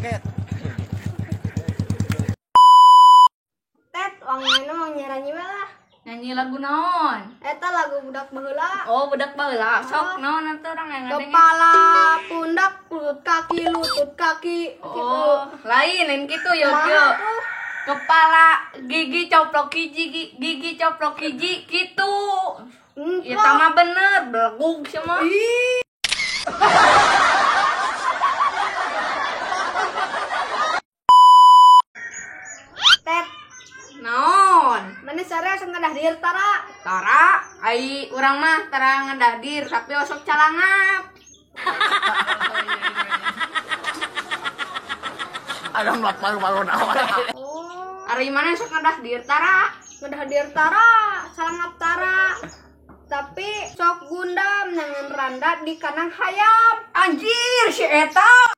Joget. Tet, wang mana mau nyanyi lah. Nyanyi lagu naon? Eta lagu budak baheula. Oh, budak baheula. Sok naon atuh urang yang ngadenge. Kepala, pundak, lutut kaki, lutut kaki. Oh, lain kitu yo kieu. Kepala gigi coplok hiji, gigi coplok hiji kitu. Ya tama bener, belegug semua. Tet, naon? Mana sare asa ngadahdir tara? Tara, ai urang mah tara ngadahdir tapi osok calangap. Adam malu-malu naon. Ari mana sok ngadahdir tara? Ngadahdir tara, calangap tara. Tapi sok gundam nangan randa di kanang hayam. Anjir si eta.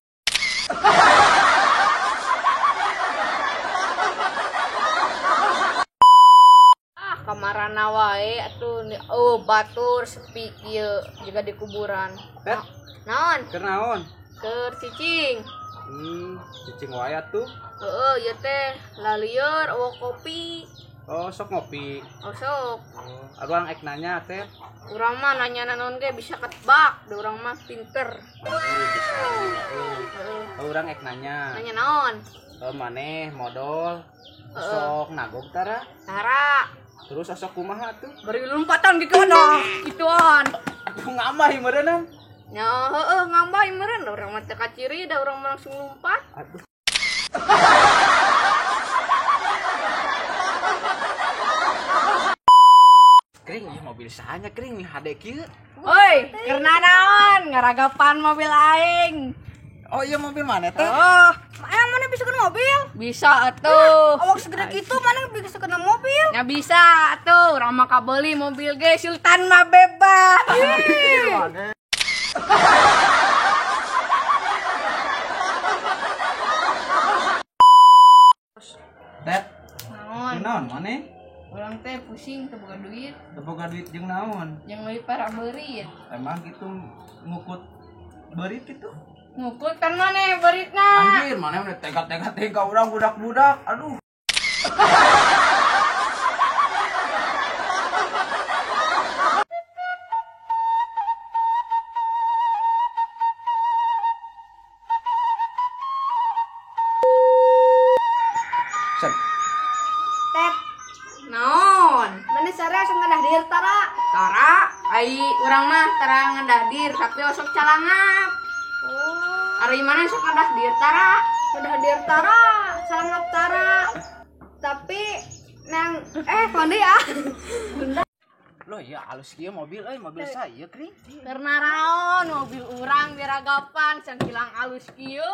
Ah, kamarana wae atuh oh batur sepi kieu jiga di kuburan. Tet, naon? Keur naon? Keur cicing. Cicing wae atuh. Heeh, ieu teh lalieur eueuh kopi. Oh, sok ngopi. Oh, sok. Oh, urang ek nanya teh. Urang mah nanya naon ge bisa ketebak, da urang mah pinter. Oh, bisa. Oh, urang ek nanya. Nanya naon? Oh, maneh modol. Sok nagog tara? Tara. Terus osok kumaha tuh? Bari lompatan gitu nah, gituan. Aduh ngamah meureunna. Nya heeh ngambah meureun urang mah teu kaciri da urang mah langsung lompat. Aduh. Kring, ieu mobil sahanya kring nih hade kieu. Oi, karena naon ngaragapan mobil aing. Oh iya mobil mana teh? Oh, emang mana bisa kena mobil? Bisa atuh. Awak segede gitu mana bisa kena mobil? Ya bisa atuh, urang mah kabeuli mobil ge Sultan mah bebas. Tet. Naon? Naon maneh? Urang teh pusing teu boga duit. Teu boga duit jeung naon? Jeung meuli para beurit. Emang gitu ngukut beurit gitu? Ngukut kan maneh beuritna. Anjir, maneh udah tega-tega tega urang budak-budak. Aduh. Set. Tet. Naon? Mana sare asa ngadahdir tara? Tara, ai urang mah tara ngadahdir tapi osok calangap. Oh. Ari mana sok ngadahdir tara? Ngadahdir tara, calangap tara. Tapi nang kondi ya. Loh ya halus kieu mobil euy, mobil saya kring. Karena raon mobil urang diragapan sangkilang alus kieu.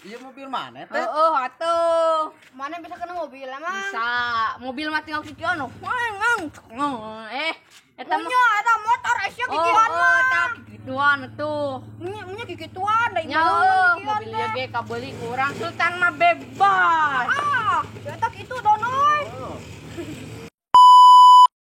Iya mobil mana teh? Heeh atuh. Mana bisa kena mobil emang? Bisa. Mobil mah tinggal kikian. Eh, eta mah eta motor aya kikian mah. Oh, eta kikituan atuh. Nya kikituan da imah. Mobil ieu ge kabeuli ku urang Sultan mah bebas.